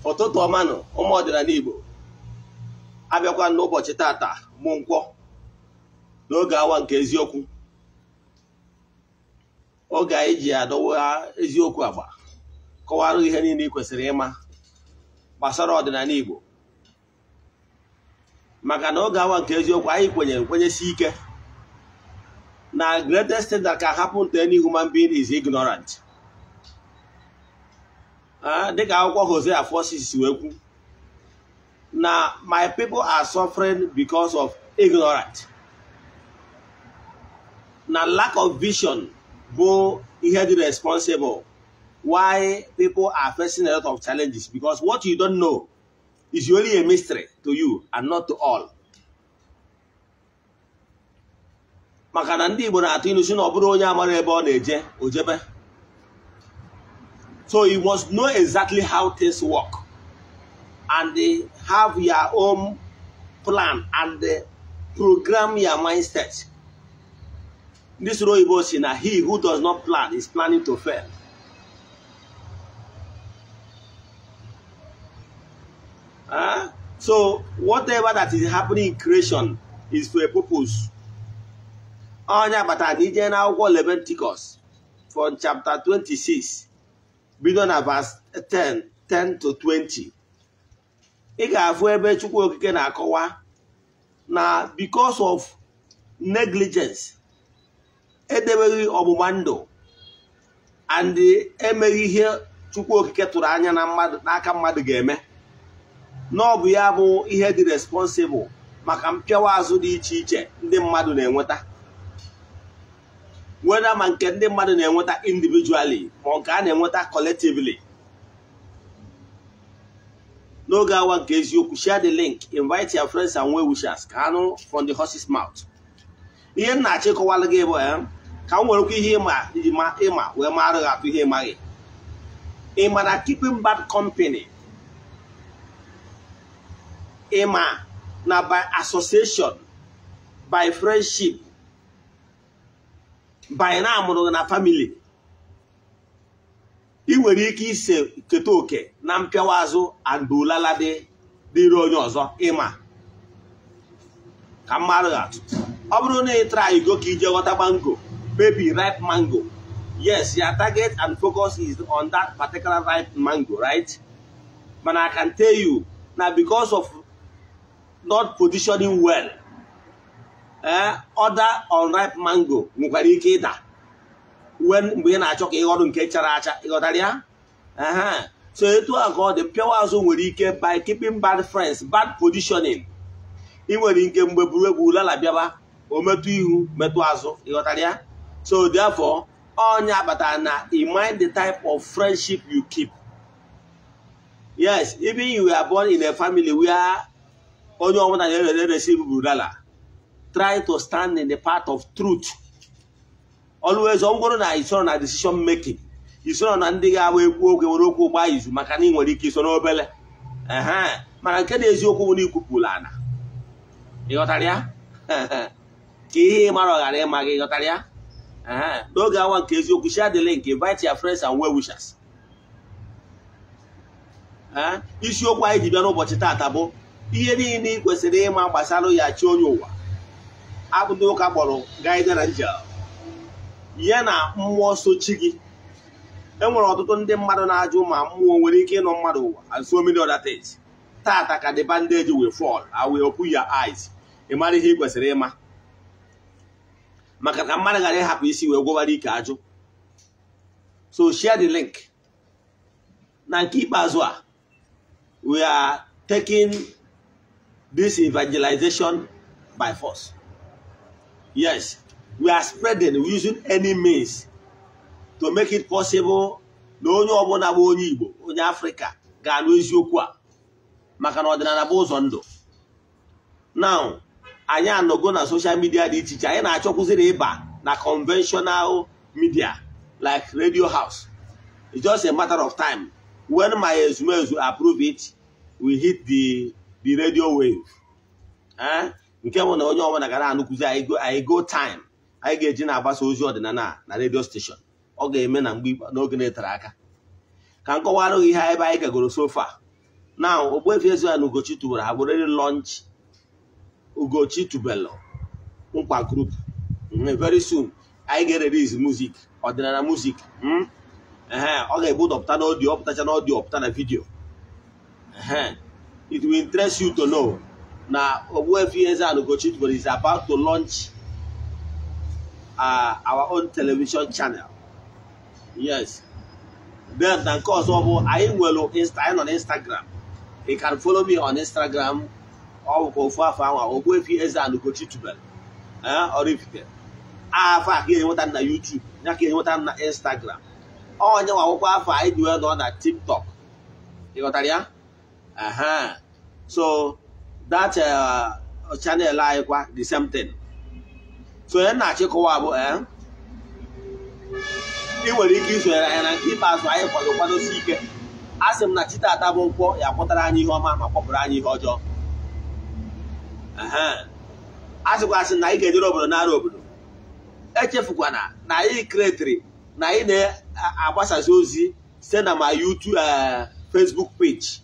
Ụtụtụ ọma nụ ụmụ ọdịnala Igbo abịakwa n'ụbọchị tata mụ nkwọ n'oge awa nke eziokwu, oge anyị ji adọwa eziokwu agba kọwara ihe niile ị kwesịrị ịma gbasara ọdịnala Igbo. Maka na oge awa nke eziokwu anyị kwenyere kwenyesi ike na greatest thing that can happen to any human being is ignorant. Dịka akwụkwọ Hosea 4:6 wee kwu na my people are suffering because of ignorance. Na lack of vision bụ ihe dị responsible why people are facing a lot of challenges, because what you don't know is only a mystery to you and not to all. Maka na ndị Igbo na-atụ ilu si na ọ bụrụ onye amara ebe ọ na-eje ojebe. So you must know exactly how things work and have your own plan and program your mindset. This oyibo si na he who does not plan is planning to fail. So whatever that is happening in creation is for a purpose. Onye agbata na ije na akwụkwọ Leviticus from chapter 26 bido na verse 10 to 20, ị ga-afụ ebe Chukwu Okike na-akọwa na because of negligence, edebeghị ọgbụgba ndụ and emeghị ihe Chukwu Okike tụrụ anya na mmadụ n'aka mmadụ ga-eme, na ọ bụ ya bụ ihe dị responsible maka mpịawa azụ dị iche iche ndị mmadụ na-enweta, whether ma nke ndị mmadụ na-enweta individually ma nke a na-enweta collectively. N'oge awa nke eziokwu, share the link, invite your friends and well-wishers ka ha nụ from the horse's mouth. Ihe m na-achọ ịkọwalụ gị bụ ka m werekwa ihe ịma wee mara gị atụ ihe ịmaghị. Ịma na keeping bad company, ịma na by association, by friendship, by na amụrụ gị na family, ị nwere ike ise keta oke na mpịawa azụ and ulala dịrị onye ọzọ. Ịma ka mmadụ atụ, ọ bụrụ na ị try go ka ije ghọta mango, maybe ripe mango, yes, your target and focus is on that particular ripe mango, right? But I can tell you na because of not positioning well, other unripe mango nwekwara ike ịda mgbe ị na-achọ ka ịghọrọ nke chara acha. Ịghọtara ya? So etu a ka ọ dị, mpịawa azụ nwere ike by keeping bad friends, bad positioning, ị nwere ike mgbe buru egwu lala bịaba o metụ ihu metụ azụ. Ịghọtara ya? So therefore onye akpatara na you mind the type of friendship you keep. Yes, even you are born in a family where onye ọbụla na-receive bulala, try to stand in the path of truth. Always, ọ bụrụ na isoro na decision making, isoro na ndị ga-agba ekwu okwu were okwu gbaa izu, maka na ị nwere ike iso n'obele. Mana nke na eziokwu bụ na ikwupụla ana. Ịghọtara ya? Ka ihe ịmara ọ ghara ịma gị. Ịghọtara ya? N'oge awa nke eziokwu, share the link, invite your friends and well-wishers. Isiokwu anyị ji bịa n'ụbọchị tata bụ ihe niile ị kwesịrị ịma gbasara ya chi onye ụwa, abụ ndị ụka kpọrọ guardian angel, ya na mmụọ sochi gị. Enwere ọtụtụ ndị mmadụ na-ajụ ma mmụọ nwere ike ịnọ mmadụ ụwa and so many other things. Tata ka the bandage will fall, I will open your eyes. Ị mara ihe ị kwesịrị ịma, maka ka mmadụ ghara ịhapụ isi wee gwọwara ike ajụ. So share the link. Na nke ikpeazụ a, we are taking this evangelization by force. Yes, we are spreading using any means to make it possible na onye ọbụla bụ onye Igbo, onye Afrịka ga-anụ eziokwu a, maka na ọdịnala bụ ụzọ ndụ. Now, anyị anọgo na social media dị iche iche, anyị na-achọkwụziri ịba na conventional media like radio house. It's just a matter of time. When my ezumezu approve it, we hit the radio wave. Nke bụ na onye ọbụla gara anụkwụzi anyị go time anyị ga-eji na-agbasa ozi ọdịnala na radio station. Ọ ga-eme na mgbe n'oge na-etere aka. Ka m kọwara gị ihe ebe anyị gagoro so far. Now, Ogbuefi Eze-Ana Ugochi Tubelu have already launched Ugochi Tubelu Nkwa Group. Very soon, anyị ga-release music, ọdịnala music. Ọ ga-ebu dọpụta n'audio, ọpụtacha n'audio, ọpụta na video. It will interest you to know na Ogbuefi Eze-Ana Ugochi Tubelu is about to launch our own television channel. Yes. Then na nke ọzọ bụ anyị nwere anyị nọ na Instagram. You can follow me on Instagram. Ọ bụkwa ofu afọ ahụ, Ogbuefi Eze-Ana Ugochi Tubelu Oraifite. Afọ a ka enweta na YouTube, ya ka enweta na Instagram. Onye nwa akwụkwọ afọ anyị ji wee nọ na TikTok. Ị ghọtara ya? Aha. So that channel anyị kwa the same thing. So ya na-achịkọwa bụ ị nwere ike isonyere anyị na nke ikpeazụ anyị kwado kwadosi ike. A sị m na chi tata bụ nkwọ ya kwọtara anyị ihe ọma ma kwọpụrụ anyị ihe ọjọọ. A sịkwa asị na anyị ga-ejere obodo nara obodo. Echefukwana na anyị kretiri na anyị na-agbasazi ozi site na ma YouTube Facebook page,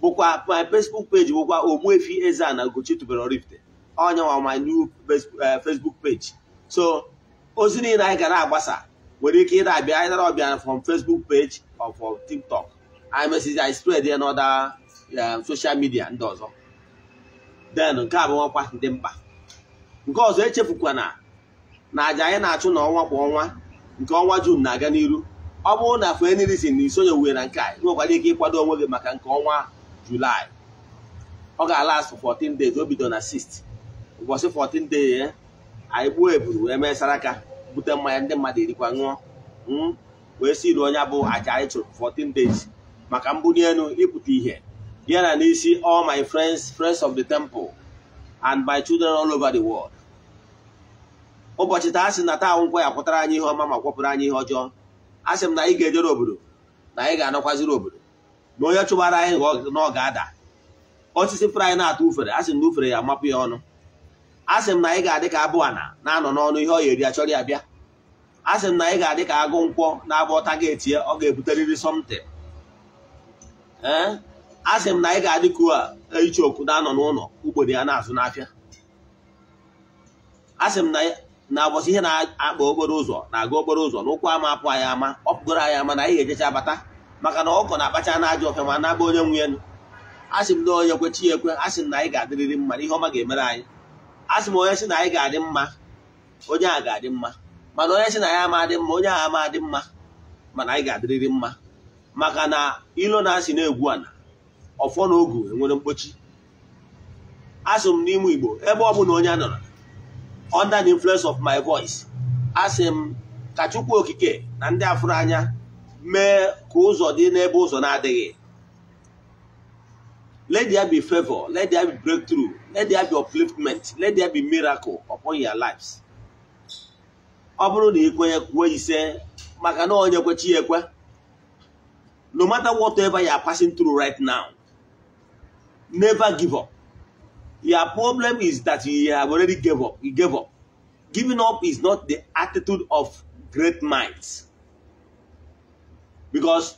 bụkwa my Facebook page bụkwa Ogbuefi Eze-Ana Ugochi Tubelu Oraifite. Onye nwa my new Facebook page. So ozi niile anyị ga na-agbasa nwere ike ịda abịa either ọbịa from Facebook page or from TikTok. I message I spread ya n'other social media ndị ọzọ. Then nke a bụ nwakwa dị mkpa. Nke ọzọ, echefukwana na aja anyị na-achụ n'ọnwa kwa ọnwa, nke ọnwa June na-aga n'iru. Ọ bụrụ na for any reason na isonye wuye na nke a, ị nwekwara ike ịkwado onwe gị maka nke ọnwa July. Ọ ga-alast for 14 days. O bido na 6th ụbọchị 14 days anyị gbuo eburu wee mee saraka, bute mmanya ndị mmadụ erikwa ṅụọ, wee si iru onye bụ aja anyị chụrụ 14 days maka mbuli elu, ịpụta ihe ya na n'isi all my friends, friends of the temple and my children all over the world. Ụbọchị taa, sị na taa nkwọ ya kwụtara anyị ihe ọma ma kwọpụrụ anyị ihe ọjọọ. A sị m na anyị ga-ejere obodo na anyị ga-anọkwaziri obodo, na onye chụbara anyị na ọ ga-ada. Osisi fere anyị na-atụ ufere, a sị m na ufere ya amapụ ya ọnụ. A sị m na anyị ga-adị ka abụ ana na-anọ n'ọnụ ihe ọ ya eri achọrọ ya bịa. A sị m na anyị ga-adị ka agụ nkwọ na-agba ọta ga-etie, ọ ga-ebuterịrị something. Ee, a sị m na anyị ga-adị ka ichoku na-anọ n'ụlọ ugboro ya na-azụ n'afịa. A sị m na ụbọchị ihe na-akpa okporo ụzọ na-aga okporo ụzọ n'ụkwụ ama apụ anyị ama, ọ pụgoro anyị ama na anyị ga-ejecha bata, maka na ọkọ na-akpacha na ajọ ọfịa ma na-agba onye nwe elu. A sị m na onye kwe chi ekwe. A sị m na anyị ga-adịrịrị mma na ihe ọma ga-emere anyị. A sị m onye sị na anyị ga-adị mma, onye a ga-adị mma, mana onye sị na ya ama adị mma, onye a ama adị mma, mana anyị ga-adịrịrị mma, maka na ilo na-asị na-egwu ana ọfọ na ogu enwere mkpochi. Asị m n'ime Igbo, ebe ọ bụla onye a nọrọ under the influence of my voice, asị m ka Chukwu Okike na ndị afụrụ anya mee ka ụzọ dị n'ebe ụzọ na-adịghị. Let there be favor, let there be breakthrough, let there be upliftment, let there be miracle upon your lives. Ọ bụrụ na ikwenye, kwuo ise, maka na onye kwe chi ekwe. No matter whatever you are passing through right now, never give up. Your problem is that you have already gave up. You gave up. Giving up is not the attitude of great minds, because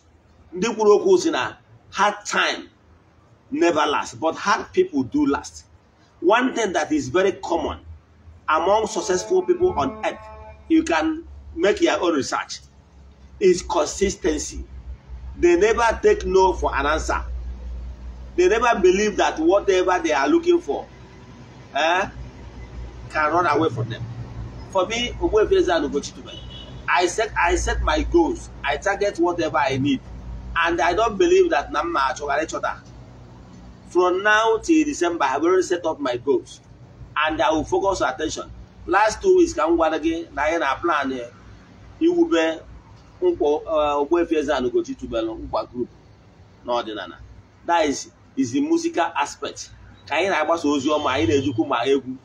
ndị kwuru okwu si na hard time never last, but hard people do last. One thing that is very common among successful people on earth, you can make your own research, is consistency. They never take no for an answer. They never believe that whatever they are looking for can run away from them. For me, Ogbuefi Eze-Ana Ugochi Tubelu, I set my goals. I target whatever I need, and I don't believe that na mma achọgara ịchọta. From now till December, I have already set up my goals and I will focus attention. Last 2 weeks ka m gwara gị na anyị na plan iwube nkwa Ogbuefi Eze-Ana Ugochi Tubelu Nkwa Group n'ọdịnala. That is the musical aspect, ka anyị na-agbasa ozi ọma, anyị na-ejikwu ma egwu.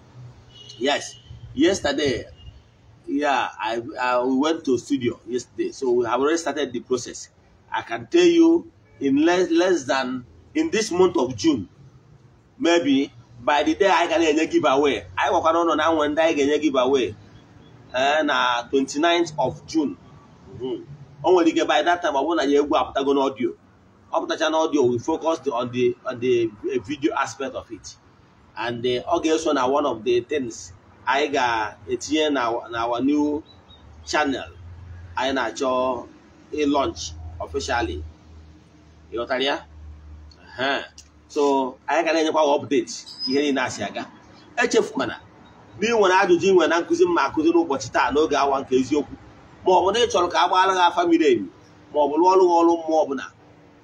Yes, yesterday, yeah, I we went to studio yesterday, so we have already started the process. I can tell you in less than in this month of June, maybe by the day anyị ga na-enye giveaway, anyị gwakwara ụnụ na nwe ndị anyị ga-enye giveaway na 29th of June. O nwere ike by that time ọ bụrụ na ya egwu apụtago n'audio. Ọ pụtacha n'audio, we focus on the video aspect of it, and ọ ga-eso na one of the things anyị ga-etinye na our new channel anyị na-achọ launch officially. Ịghọtara ya? So anyị ga na-enyekwa update ihe niile asị aga. Echefukwana na ị nwere ajụjụ ị nwere na nkụzi mma akụzi n'ụbọchị taa n'oge awa nke eziokwu, ma ọ bụ na ị chọrọ ka a gbaara gị afa miri emi, ma ọ bụ rụọ ọrụ gị ọrụ mmụọ ọbụla,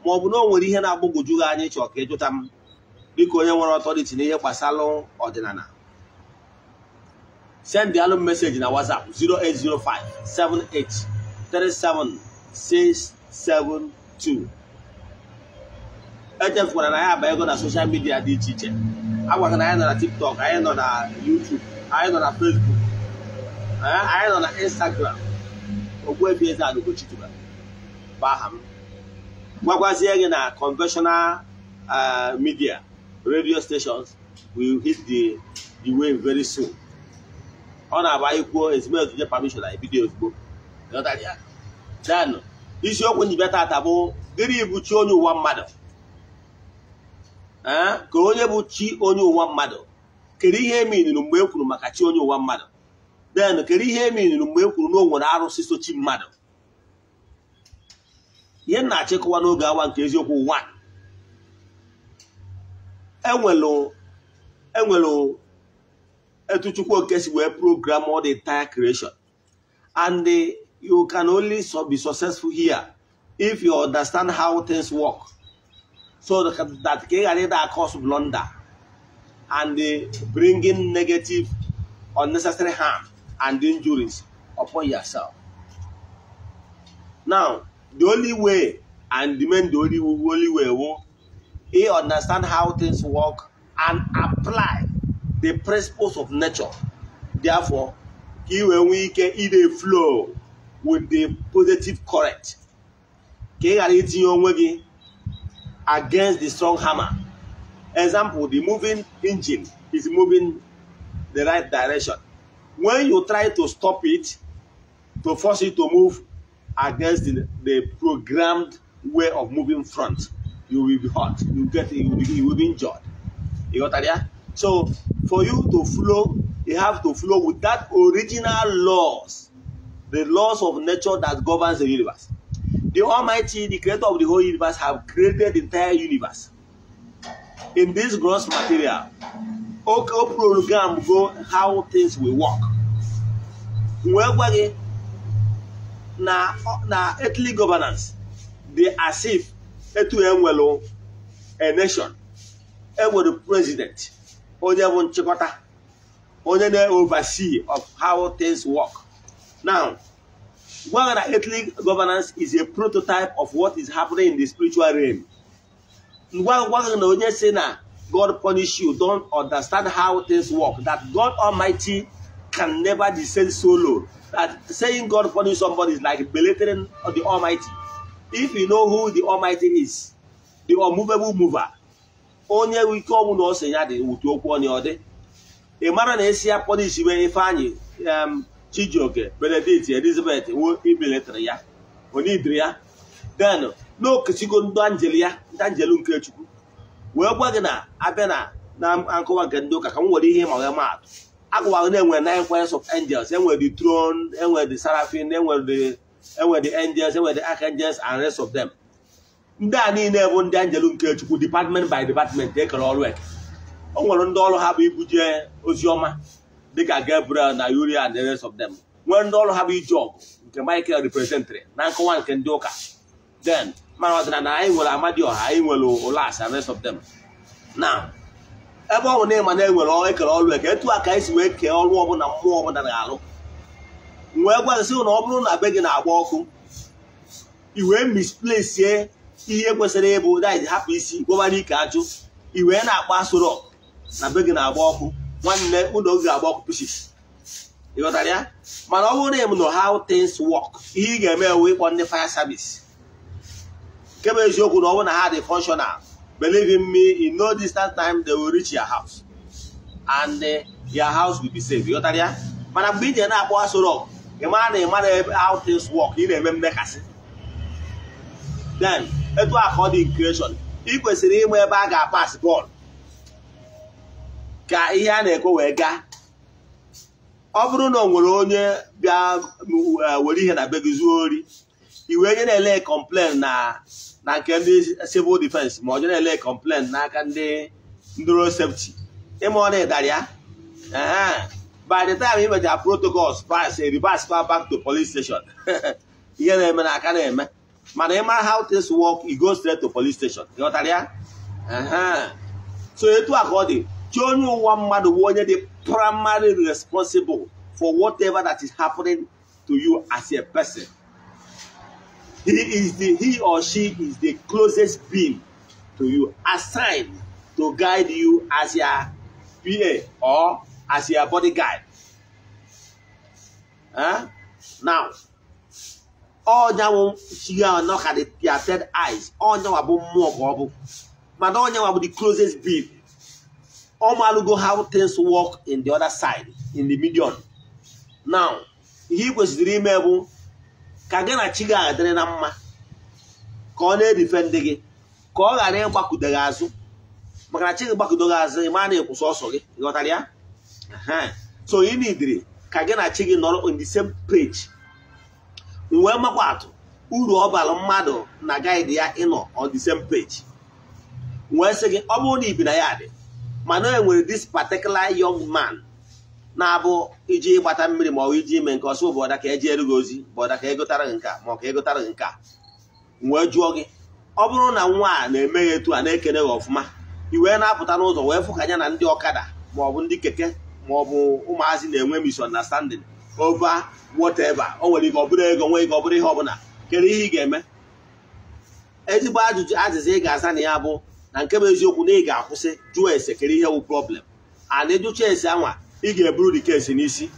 ma ọ bụ na o nwere ihe na-agbagwoju gị anya, ịchọ ka ịjụta m dịka onye nwere authority n'ihe gbasara ọdịnala, send alụ message na WhatsApp 0805 78 37 672. Echefukwara na anyị abanyego na social media dị iche iche. Agwaghị na anyị nọ na TikTok, anyị nọ na YouTube, anyị nọ na Facebook, anyị nọ na Instagram. Ogbuefi Eze-Ana Ugochi tubelu bụ aha m. Gwagwazie gị na conventional media radio stations will hit the way very soon. Ọ na-aba anyị kwuo, ezumezu nye permission, anyị bido ozugbo. Ịghọtara ya? Then isiokwu njibịa tata bụ gịnị bụ chi onye ụwa mmadụ? Ee, ka onye bụ chi onye ụwa mmadụ? Kedu ihe eminuru mgbe e kwuru maka chi onye ụwa mmadụ? Then kedu ihe eminuru mgbe e kwuru na o nwere arụsị so chi mmadụ? Ihe m na-achịkọwa n'oge awa nke eziokwu, 1, enwelu etu Chukwu Oke si wee program all the entire creation, and you can only be successful here if you understand how things work, so that ka ị ghara ịda cause blunder and bringing negative unnecessary harm and injuries upon yourself. Now, the only way and the main the only, only way wo he understand how things work and apply the principles of nature. Therefore, ka ị wee nwee ike ide flow with the positive current, ka ị ghara itinye onwe gị against the strong hammer. Example, the moving engine is moving the right direction. When you try to stop it, to force it to move against the programmed way of moving front, you will be hurt. You will be injured. You got that? Yeah? So for you to flow, you have to flow with that original laws, the laws of nature that governs the universe. The Almighty, the creator of the whole universe, have created the entire universe. In this gross material, okay, program go how things will work. Wee gwa gị na earthly governance dị as if etu enwelu a nation, enwere president, onye bụ nchịkọta, onye na-oversee of how things work. Now, gwa gị na earthly governance is a prototype of what is happening in the spiritual realm. Gwa gị na onye si na God punish you don't understand how things work, that God Almighty can never descend so low, that saying God punish somebody is like belittling the Almighty. If you know who the Almighty is, the unmovable mover, onye ike ọnwụ na ose ya dị wutu okwu onye ọ dị, ị mara na esi ya punish wee Ifeanyị, Chijioke, Benedict, Elizabeth, wo ibelitiri ya, onidiri ya. Then n'okesigo ndị anjeli ya, ndị anjelu nke Chukwu, wee gwa gị na abịa na nkọwa nke ndị ụka, ka m were ihe ma wee maatụ agụwa na enwere nine choirs of angels, enwere the throne, enwere the seraphim, enwere the angels, enwere the archangels and rest of them. Ndị a niile bụ ndị anjelu nke Chukwu, department by department ekere ọrụ eke. O nwere ndị ọrụ ha bụ ibuje ozi ọma, dịka Gabriel na Uriel and the rest of them. Nwee ndị ọrụ ha bụ ije ọgụ, nke Michael representịrị na nkọwa nke ndị ụka. Then mana ọdịnala, anyị nwere Amadioha, anyị nwere Olas and rest of them. Now, ebe ọ bụ na ịma na enwere ekere ọrụ eke, etu a ka anyị si wee kee ọrụ ọbụla mmụọ ọbụla na-alụ, wee gwa gị sị na ọ bụrụ na be gị na-agba ọkụ, i wee misplace ihe kwesịrị ịbụ that, hapụ isi gwọbara ike ajụ, i wee na-akpa asụrọ na be gị na-agba ọkụ, nwanne, ụlọ gị ga-agba ọkụ pieces. Ị ghọtara ya? Mana ọ bụrụ na ị know how things work, ihe ị ga-eme ewu ịkpọ ndị fire service. Nke bụ eziokwu na ọ bụrụ na ha dị functional, believe in me, in no distant time they will reach your house and your house will be safe. Ị ghọtara ya? Mana mgbe ị je na-akpọ asụrọ, ị mara na ị mara ebe how things work, ị na-eme mmekasị. Then etu a ka ọ dị in creation, ị kwesịrị ịma ebe a ga-apas bọọlụ ka ihe a na-ekwe wee gaa. Ọ bụrụ na o nwere onye bịa were ihe na be gị zuo ori, i wee nye na-ele complain na nke ndị civil defense, ma ọ je na-ele complain n'aka ndị road safety, ịma ọ na-ịdara ya. By the time ị mechara protocols pass, reverse back to police station. Ihe na-eme n'aka na-eme, mana ịma how things work, you go straight to police station. Ịghọtara ya? So etu a ka ọ dị. Chi onye ụwa mmadụ bụ onye dị primary responsible for whatever that is happening to you as a person. He or she is the closest being to you, assigned to guide you as your PA or as your bodyguard. Now, all knock at your third eyes. All the closest being. All go how things work in the other side, in the medium. Now, he was dreamable. Ka gị na chi gị adịrị na mma, ka ọ na-edifend gị, ka ọ ghara ịgbakudo gị azụ, maka na chi gị gbakudo gị azụ, ị ma na-ekwụsị ọsọ gị. Ịghọtara ya? So ị nidiri ka gị na chi gị nọrọ on the same page. Wee makwa atụ uru ọ bara mmadụ na guide ya ịnọ on the same page. Wee sị gị, ọ bụrụ na ibi na ya dị, mana e nwere this particular young man na-abụ iji ịgbata mmiri ma ọ bụ iji ime nke ọsọ, bọda ka eji eru gị ozi, bọda ka egotara gị nka, ma ọ ka egotara gị nka. Wee jụọ gị, ọ bụrụ na nwa a na-eme ya etu a na-ekene gị ọfụma, i wee na-apụta n'ụzọ wee fụ ka ya na ndị ọkada ma ọ bụ ndị keke ma ọ bụ ụmụazị na-enwe misunderstanding over whatever, o nwere ike ọ bụrụ ego, nwee ike ọ bụrụ ihe ọbụla, kedu ihe ị ga-eme? Ezigbo ajụjụ azịza ị ga-aza na ya bụ na nke bụ eziokwu na ị ga-akwụsị jụọ ese kedu ihe wụ problem, and ịjụcha ese anwa ị ga-eburu the case n'isi,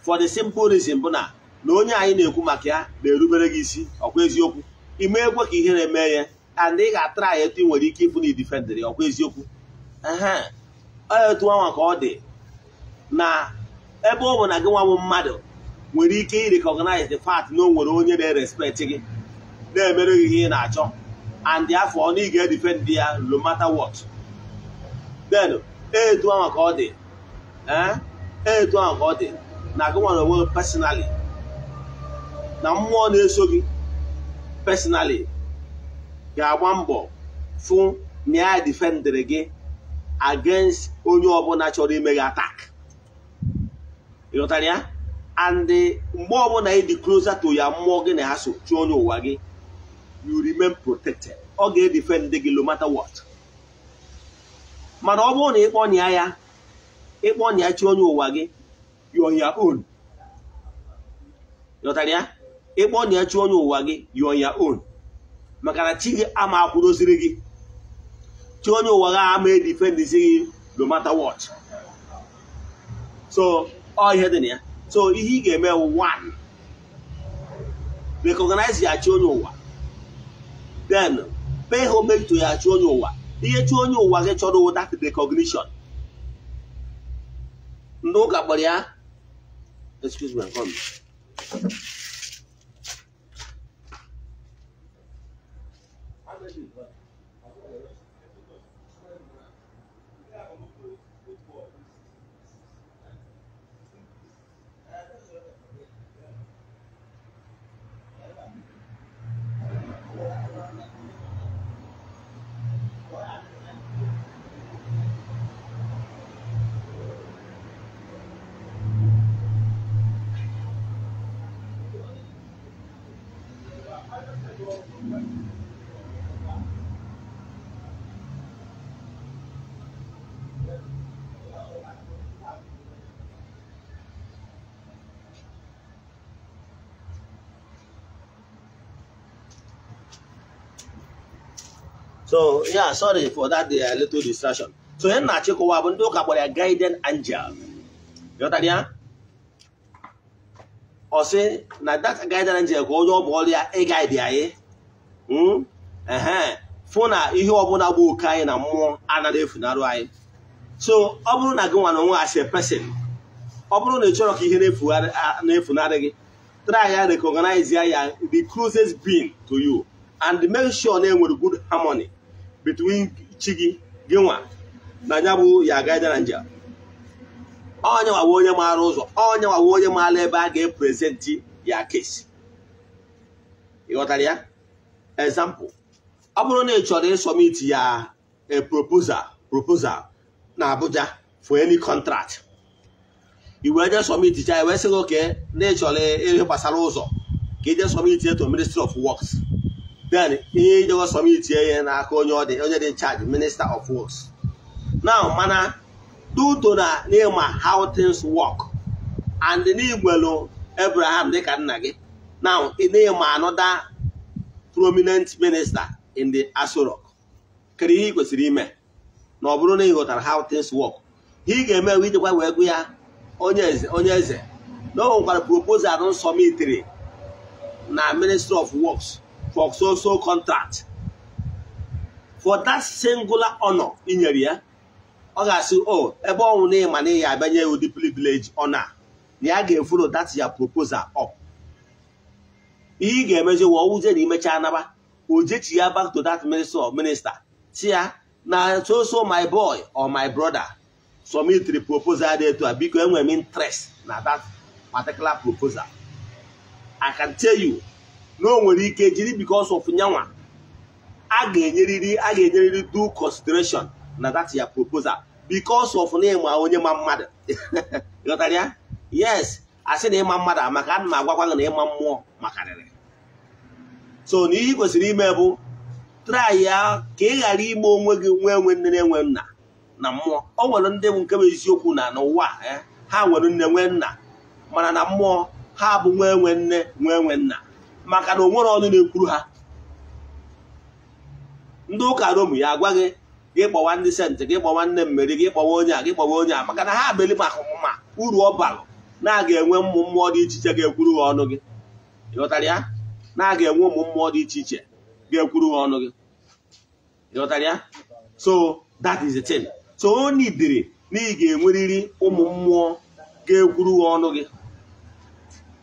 for the simple reason bụ na onye anyị na-ekwu maka ya na-erubere gị isi, ọkwa eziokwu. Ime ekwe ka ihe na-eme ya, and ị ga-atara ya etu ị nwere ike ịfụ na idifendịrị, ọkwa eziokwu. Etu anwa ka ọ dị na ebe ọ bụ na gị nwa bụ mmadụ nwere ike i recognize the fact na o nwere onye na-erespect gị, na-emere gị ihe ị na-achọ, and therefore na ị ga-edifend ya no matter what. Then etu anwa ka ọ dị, etu ahụ ka ọ dị na gị nwere onwe personally, na mmụọ na-eso gị personally ga-agba mbọ fụ na ya defendere gị against onye ọbụla chọrọ ime gị attack. Ịghọtara ya? And mgbe ọbụla ị dị closer to ya mmụọ gị na ha so chụọ onye ụwa gị, you remain protected. Ọ ga-edefend gị no matter what. Mana ọ bụrụ na ịkpọnya ya, ịkpọnya chi onye ụwa gị, you on your own. Ịghọtara ya? Ịkpọnya chi onye ụwa gị, you on your own. Maka na chi gị ama akwụdoziri gị, chi onye ụwa gị ama edifendizi gị no matter what. So ọ ihe dị na ya. So ihe ị ga-eme, one, recognize ya chi onye ụwa, then pay homage to ya chi onye ụwa. Ihe chi onye ụwa gị chọrọ that recognition. Ndị ụka kpọrọ ya, excuse me, come. So yeah, sorry for that little distraction. So ihe na-achịkọwa bụ ndị ụka kpọrọ ya guardian angel. Ghọtara ya? Ọ sị na that guardian angel ka onye ọ bụ ọrụ ya ịgaidi anyị, fụ na ihe ọbụla bụ oke anyị na mmụọ anaghị efunarụ anyị. So ọ bụrụ na gị nwa na onwe as a person, ọ bụrụ na ị chọrọ ka ihe na-efunarị gị, try ya recognize ya the closest being to you And make sure na enwere good harmony between chi gị, gị nwa na ya bụ ya guardian angel. Onye nwa onye maara ụzọ, onye nwa onye maara ebe a ga-epresent ya case. Ị ghọtara ya? Example, ọ bụrụ na ị chọrọ ịsubmit ya a proposal na Abuja for any contract, i wee je submit cha, wee sị gị oke na ị chọrọ ihe gbasara ụzọ ka ije submit to Ministry of Works. Then ihe ijego submit ya n'aka onye ọ dị, onye dị in charge, Minister of Works. Now, mana due to na n'ịma how things work and n'igwelu Abraham dịka nna gị, now n'ịma another prominent minister in the Aso Rock, kedu ihe ị kwesịrị ime? Na ọ bụrụ na ị ghọtara how things work, ihe ị ga-eme bụ ijekwa wee gụ ya onye eze, onye eze na o nwekwara proposal submitiri na Ministry of Works for so so contract. For that singular honor i nyere ya, ọ ga-asị o ebe ọnwụ na ịma na ya abịanye ụdị privilege honor na ya ga-efollow that ya proposal up. Ihe ị ga-emezi wa ọwụzie na imecha anaba ojechi ya back to that minister or minister, si ya na so so my boy or my brother submit the proposal dị etu a, biko enwere m interest na that particular proposal. I can tell you na o nwere ike jiri because of nyanwa a ga-enyerịrị due consideration na that ya proposal because of na ịma onye ma mmadụ. Ghọtara ya? Yes, asị na ịma mmadụ amaka, ana m agwakwa gị na ịma mmụọ makarịrị. So na ihe ị kwesịrị ime bụ try ya ka ị ghara ime onwe gị nwee nwe nne na-enwe nna na mmụọ. O nwere ndị bụ nke bụ eziokwu na n'ụwa ha nwere nne nwee nna, mana na mmụọ ha bụ nwee nwe nne nwee nwe nna, maka na o nwere ọnụ na-ekwuru ha. Ndị ụka Rom ya agwa gị gị kpọwa ndị saint, gị kpọwa nne mmeri, gị kpọwa onye a, gị kpọwa onye a, maka na ha beli maka ma uru ọ balụ na a ga-enwe ụmụ mmụọ dị iche iche ga-ekwuru ha ọnụ gị. Ịghọtara ya? Na a ga-enwe ụmụ mmụọ dị iche iche ga-ekwuru ha ọnụ gị. Ịghọtara ya? So that is the thing. So o nidiri na ị ga-enwerịrị ụmụ mmụọ ga-ekwuru ha ọnụ gị.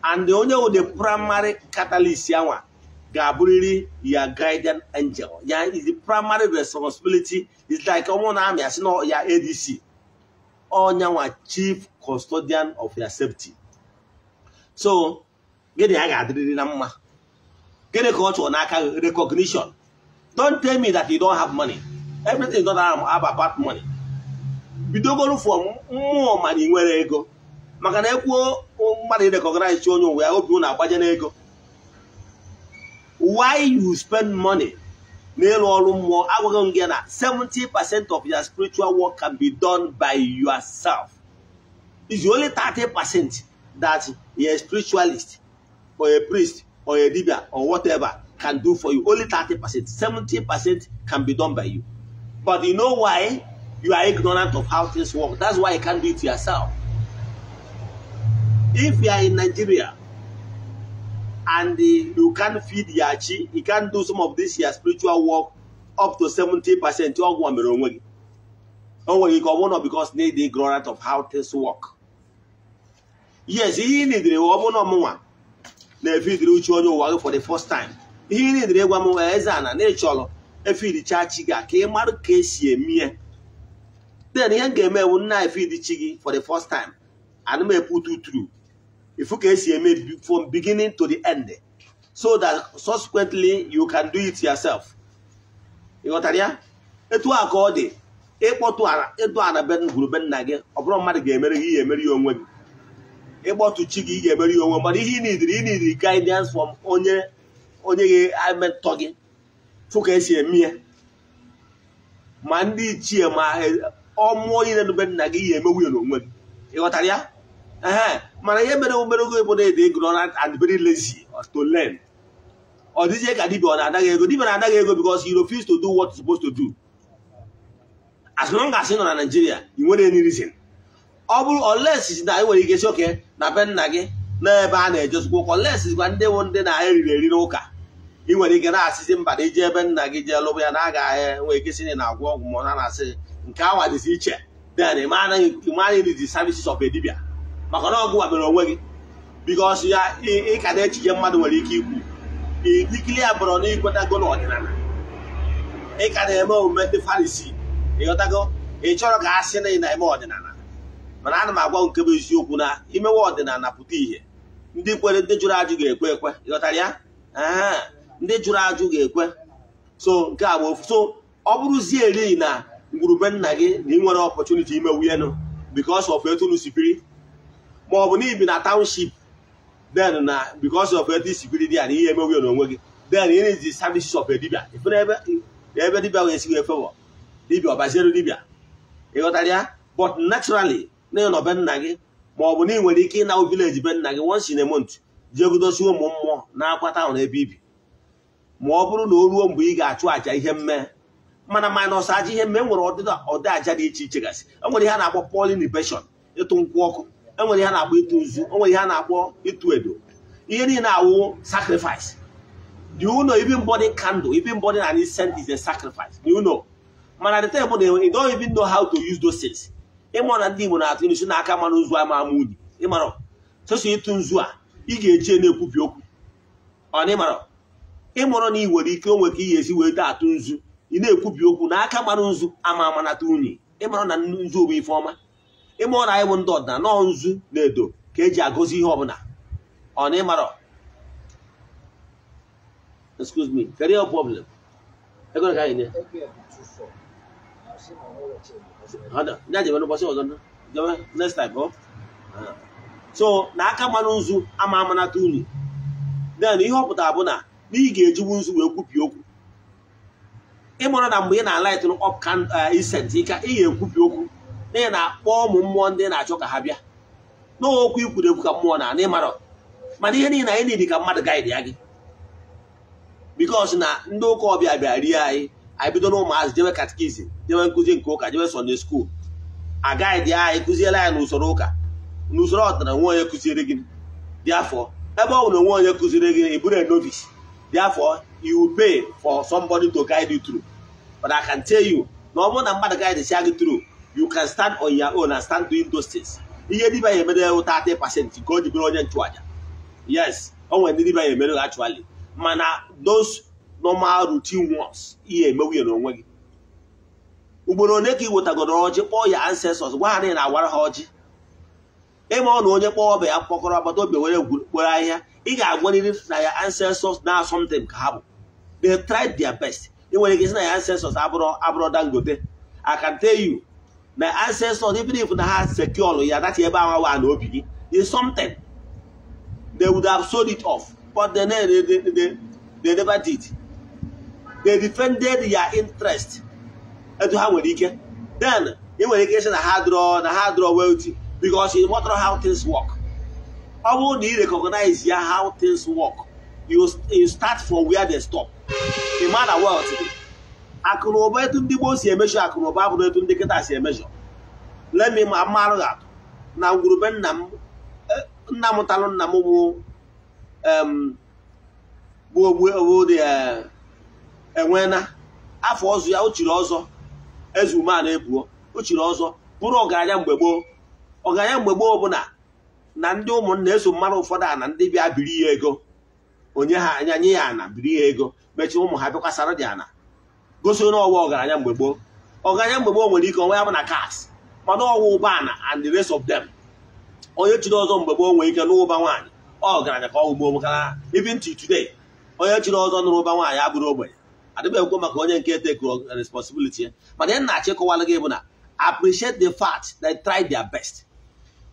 And onye wụ the primary catalyst yanwa ga-abụrịrị ya guardian angel. Ya is the primary responsibility. It's like ọmụ na amị asị na ya ADC. Onyanwa chief custodian of your safety. So gịnị ya ga-adịrịrị na mma? Gịnị ka ọ chọrọ n'aka gị? Recognition. Don't tell me that you don't have money. Everything is not about money. Bidogoro from mmụọ mana ị nwere ego, maka na ekwuo mmadụ recognize onye ụwa ya, obi unu agbaje n'ego. Why you spend money n'ịrụ ọrụ mmụọ? Agwaghị m gị na 70% of your spiritual work can be done by yourself. It's only 30% that a spiritualist or a priest or a dibia or whatever can do for you. Only 30%. 70% can be done by you. But you know why? You are ignorant of how things work. That's why you can't do it yourself. If you are in Nigeria and you can't feed your chi, you can't do some of this your spiritual work up to 70%. Ọgwụ mere onwe gị. O nwere ike ọ bụrụ na because need ignorant of how things work. Yes, ihe ị nidiri ọ bụrụ na ọmụnwa na-efidiri uche onye ụwa gị for the first time. Ihe ị nidiri ịgwa m, eze ana na ịchọrọ efidicha chi gị a ka ị mara ka esi eme ya. Then ihe m ga-eme bụ nna efidi chi gị for the first time. Ana m eput through. Ifu ka esi eme from beginning to the end, so that subsequently you can do it yourself. Ị ghọtara ya? Etu a ka ọ dị ịkpọtụ ala ịdụ ana be ngwuru be nna gị, ọ bụrụ mmadụ ga-emere gị, ihe emere ya onwe gị. Ịkpọtụ chi gị, ị ga-emere ya onwe, mana ihe ị nidiri guidance from onye onye ga-ementọ gị fụ ka esi eme ya. Ma ndị ichie ma ọmụọ niile nụ be nna gị, ihe emewu ya n'onwe gị. Ị ghọtara ya? Ehe, mana ihe mere omere oge bụ na ede ignorant and very lazy to learn. Ọ dịzie ka dibịa ọ na-adaghị ego. Dibịa na-adaghị ego because he refuse to do what he's supposed to do. As long as ị nọ na Nigeria, ị nwere any reason. Ọ bụrụ unless na ị nwere ike si oke na be nna gị n'ebe a na-ejezikwa ụka, unless gwa ndị bụ ndị na-eriri eri n'ụka, ị nwere ike na-asịzi mba na ije ebe nna gị jee lụbụ ya na aga nwere ike si na na-agwọ ọgwụ ma ọ na-asị nke awa dịzi iche. Then ị mara the services of a dibịa, maka na ọgwụ mere onwe gị because ya ị ka na-echiche mmadụ nwere ike ikwu. Idikili abụrụ na ikwetago n'ọdịnala, ị ka na-eme omume ndị Farisi. Ịghọtago? Ị chọrọ ka a sị na ị na-eme ọdịnala, mana ana m agwa nke bụ eziokwu na imewe ọdịnala pụta ìhè. Ndị kwere, ndị jụrụ ajụ ga-ekwe ekwe. Ịghọtara ya? Ndị jụrụ ajụ ga-ekwe. So nke a bụ ofu. So ọ bụrụzie eri na ngwurube nna gị na ị nwere opportunity ime wuyenụ because of etu unu si biri, ma ọ bụ na ibi na township, then na because of etu isi biri dị ya na ihe emewu ya n'onwe gị, then ị need the services of a dibia. Ife na ebe dibia wee esi wee favor dibia, ọbaziere dibia. Ịghọtara ya? But naturally, na ịnọ be nna gị, ma ọ bụ na ị nwere ike ịna village be nna gị once in a month, jee godosi ụmụ mmụọ na-akwa town ebe ibi, ma ọ bụrụ na o ruo mgbe ị ga-achụ àjà ihe mme. Mana minus aja ihe mme, nwere ọdịda aja dị iche iche gasị. Enwere ihe a na-akpọ pouring libation, ịtụ nkwụ ọkụ. Enwere ihe a na-akpọ ịtụ nzu. Enwere ihe a na-akpọ ịtụ edo. Ihe niile awụ sacrifice. Do you know even burning candle, even burning an incense is a sacrifice? Do you know? Mana the thing bụ na you don't even know how to use those things. Ịmụ na ndị Igbo na-atụ ilu si n'aka mmanụ nzu ama ama unyi. Ịmara sọsọ ịtụ nzu a ị ga-eji na-ekwubi okwu ọ na ịmara ịmụrụ na ị nwere ike onwe ka ị ga-esi wee atụ nzu, ị na-ekwubi okwu na aka mmanụ nzu ama amanata unyi. Ịmara na nzu bụ ife ọma. Ịmụrụ na anyị bụ ndị ọdịnala nọọ nzu na edo ka eji agọzi ihe ọbụla ọ na ịmara. Excuse me, kedu your problem? Ego ka anyị nye? Ya jebe n'ụbọchị ọzọ, jebe next time. Oh, so na aka mmanụ nzu ama amanata unyi, then ihe ọ pụtara bụ na ị ga-ejiwu nzu wee kwupi okwu. Ịmụrụ na mgbe ị na-alight up can incense, ị ga-ekwupi okwu na ị na-akpọ ụmụ mmụọ ndị na-achọ ka ha bịa n'okwu ikwuru ekwu ka mmụọ na ịmara. Mana ihe niile anyị niile ka mmadụ guide ya gị, because na ndị ụka ọbịa bịa rie anyị. Anyị bido na ụmụazị jewe catechism, jewe nkụzi nke ụka, jewe Sunday school, agaghị anyị kụziere anyị n'usoro ụka, n'usoro ọdịnala. Nwe onye kụziere gị dị afọ ebe ọ bụ na onwe onye kụziere gị, ị bụrụ a novice. Therefore, you will pay for somebody to guide you through. But I can tell you na ọ bụrụ na mmadụ guide sia gị through, you can stand on your own and stand doing those things. Ihe dibịa ya emere 30% nke o ji bụrụ onye nchụaja. Yes, o nwere ndị dibịa ya emere actually, mana those normal routine ones, ihe emewu ya n'onwe gị. Ugboro ole ka ị wetagoro ọjị, kpọọ ya ancestors, gwa ha na ị na-awara ha ọjị? Ịma ọ na onye kpọọ ọbịa ya kpọkọrọ agbata obi were gwere ahịhịa, ị ga-agwarịrị na ya ancestors na something ka ha bụ. They tried their best. Ị nwere ike sị na ya ancestors abụrụ Dangote. I can tell you na ancestors, even if na ha secure ya that ebe ahụ wa na obi gị is something, they would have sold it off, but they never did. They defended their interest etu ha nwere ike. Then ị nwere ike ịsị na ha draw wealthy because you must know how things work. Ọ bụrụ na ị recognize ya how things work, you start from where they stop. Ị ma na wealth dị akụ na ụba, etu ndị gboo si emesho akụ na ụba abụrụ etu ndị kịta si emesho. Let me ma mmarụ gị atụ na ngwurube nna m. Nna m talụ nna m bụ ogbu dị enwena afọ ọzọ ya o chiri ọzọ eze ume a na-ebuo o chiri ọzọ bụrụ ọgaranya mgbe gboo. Ọgaranya mgbe gboo bụ na ndị ụmụnna eso mmadụ ụfọdụ a na ndị bịa biri ya ego, onye ha anya nye ya ana, biri ya ego, mechie ụmụ ha bịakwasara dị ana, gosi onye ọwa ọgaranya mgbe gboo. Ọgaranya mgbe gboo nwere ike onwe ya bụ na kas, mana ọwa ụba ana and the rest of them. Onye chiri ọzọ mgbe gboo nwere ike n'ụba nwaanyị, ọ ọgaranya ka ọ ugbo, maka na even till today, onye chiri ọzọ nụrụ ụba nwaanyị abụrụ ogbenye. Adịbeghị ekwu maka onye nke take responsibility ya, mana ihe na-achọ ịkọwara gị bụ na appreciate the fact that they tried their best,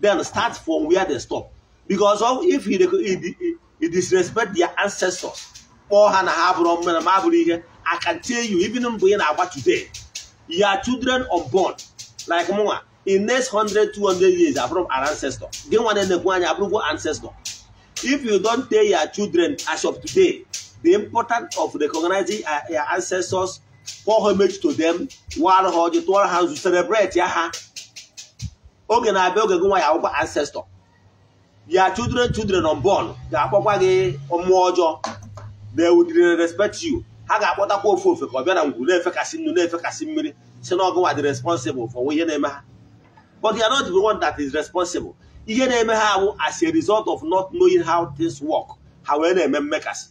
then start from where they stop, because of if you disrespect their ancestors, kpọọ ha na ha bụrụ mmena ma bụrụ ihe. I can tell you, even mgbe ị na-agba today, your children unborn, like mụnwa, in next 100 200 years abụrụ m an ancestor. Gị nwa na-enekwu anya abụrụgwo ancestor. If you don't tell your children as of today the importance of recognizing your ancestors, pay homage to them, wara ha ọjị, tụọrọ ha nzu, celebrate ya ha, oge na-abịa oge gị nwa ya akwụkwọ ancestor, your children children unborn ga-akpọkwa gị mmụọ ọjọọ. They would respect you. Ha ga-akpọtakwa ofe ofe ka ọ bịa na ngwuru na-efekasị nnu, na-efekasị mmiri, si na ọgụnwa dị responsible for ihe na-eme ha. But you are not the one that is responsible. Ihe na-eme ha bụ as a result of not knowing how things work, ha wee na-eme mmekasị.